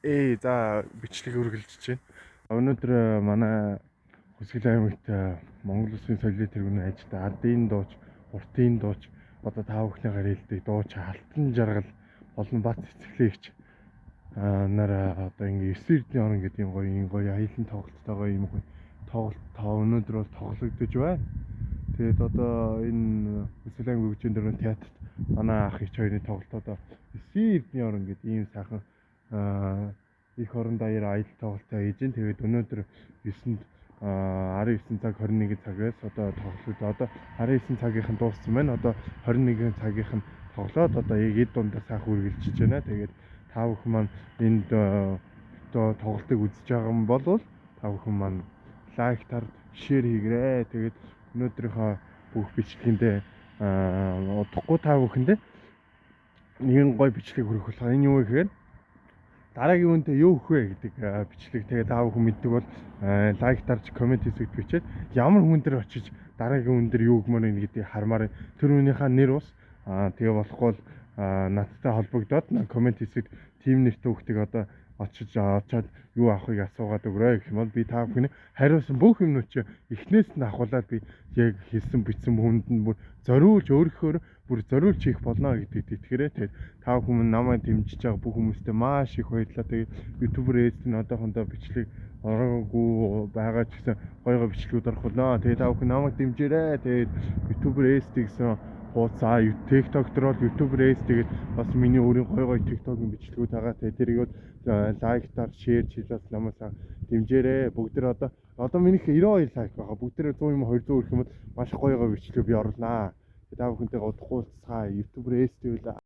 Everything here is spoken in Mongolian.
За, бичлэг үргэлжлэж байна. Өнөөдөр манай Хүсгэл аймагт Монгол Улсын соёлын тэргүүний ажилтан, ардын дууч, уртын дууч, одоо та бүхний хэлдэг дууч Алтан Жаргал болон Бат цэцэглэгч нар одоо ингээ 9 эрдний орон гэдэг юм гоё, юм гоё аялан тоглолттойгоо юм гоё тоглолт та өнөөдөр бол тоглогдож байна. Тэгээд одоо энэ Хүсгэл аймаг хөгжлийн дөрвөн театрт манай ах ич хоёрын тоглолт одоо 9 эрдний орон гэдэг ийм сайхан их орон даяар аялал тоглолтоо хийж гин. Тэгээд өнөөдөр 9-нд 19 цаг 21 цагаас одоо тоглолт, одоо 19 цагийнх нь дууссан байна. Одоо 21 цагийнх нь тоглоод одоо яг эд дундаа сайхан үргэлжлэж байна. Тэгээд та бүхэн маань энд одоо тоглолтыг үзэж байгаа юм бол та бүхэн маань like тар, share хийгээрэй. Тэгээд өнөөдрийнхөө бүх бичлэгэндээ удахгүй та бүхэндээ нэгэн гоё бичлэг хүргэх болохоор энэ юу вэ гэхээр дараагийн үнэтэй юу өгөх вэ гэдэг бичлэг. Тэгээ та бүхэн мэддэг бол like дарж, comment хэсэгт бичээд, ямар хүн дээр очиж дараагийн үн дээр юу өгмөр юм гэдгийг хармаар, тэр хүнийхээ нэр ус тэгээ болохгүй бол надтай холбогдоод comment хэсэгт тийм нэртэй хүүхдийг одоо очиж очоод юу авахыг асуугаад өгөрэй гэх юм бол би та бүхний хариулсан бүх юмнууд чи эхнээс нь авахуулаад би яг хэлсэн бичсэн хүнд нь бүр зориулж, өөрийнхөө бүр зориулж хийх болно гэдэгт итгэрээ. Тэгээд та бүхэн намайг дэмжиж байгаа бүх хүмүүстээ маш их баярлалаа. Тэгээд YouTuber ээжтэй одоохондоо бичлэг ороогүй байгаа ч гэсэн гоё гоё бичлэгүүд орох болно. Тэгээд та бүхэн намайг дэмжээрэй. Тэгээд YouTuber ээжтэй гэсэн хуудасаа TikTok дээр бол YouTuber ээс, тэгээд бас миний өөрийн гоё гоё TikTok-ын бичлэгүүд байгаа. Тэгээд тэрийг бол like даар, share хийлээс намайг дэмжээрэй. Бүгд тэр одоо минийх 92 like байгаа. Бүгд тэр 100 юм 200 хүрэх юм бол маш гоё гоё бичлэг би оруулнаа. Тэгээд та бүхэнтэйгээ удахгүй уулзцгаая. YouTuber ээс байла.